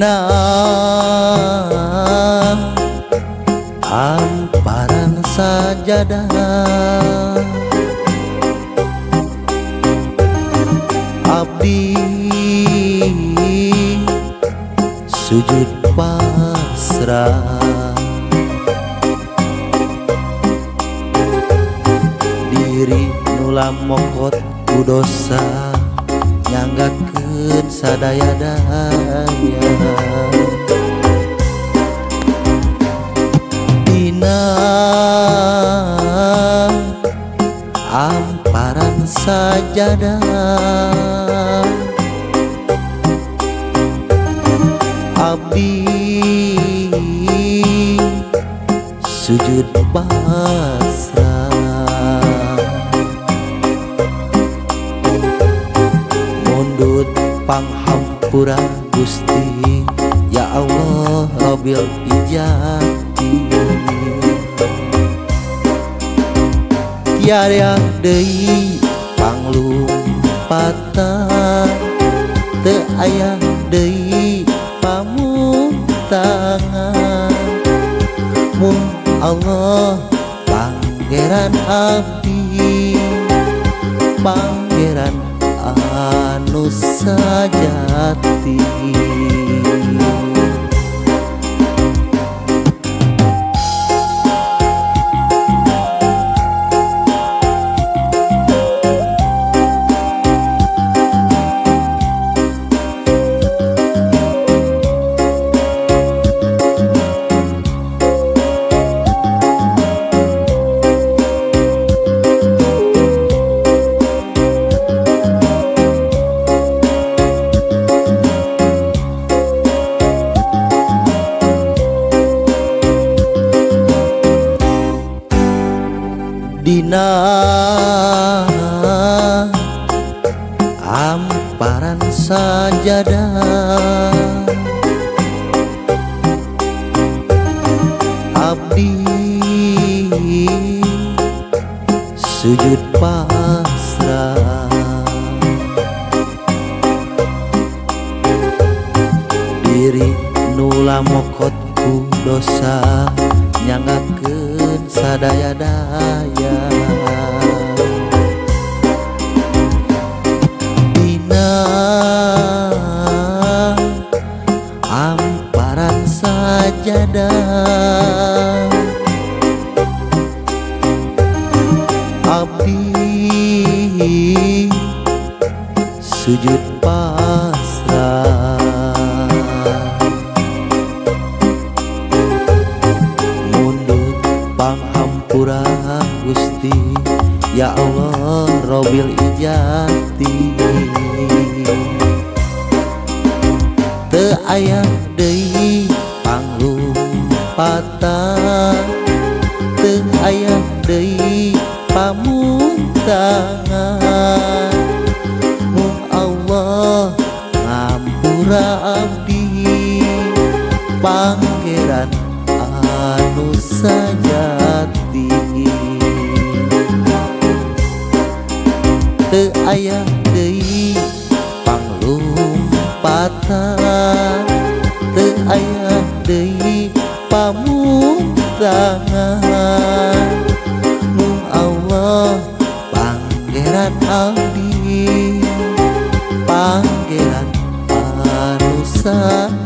Dina amparan sajadah abdi sujud pasrah diri nula mokot ku dosa nyanggakeun sadaya-daya. Dina amparan sajadah abdi sujud pasrah mundut panghampura Gusti ya Allah Rabbil Ijati. Tiada deui panglumpatan teu aya deui pamuntangan mung Allah Pangeran abdi Pangeran anu sajati. Dina amparan sajadah abdi sujud pasrah diri nula mokot ku dosa nyanggakeun sadaya-daya. Dina amparan sajadah abdi sujud pasrah mundut panghampura Gusti ya Allah Rabbil Ijati. Teu aya deui panglumpatan teu aya deui pamuntangan mung Allah ngampura abdi Pangeran anu sajati. Teu aya deui panglumpatan teu aya deui pamuntangan mung Allah Pangeran abdi Pangeran anu sajati.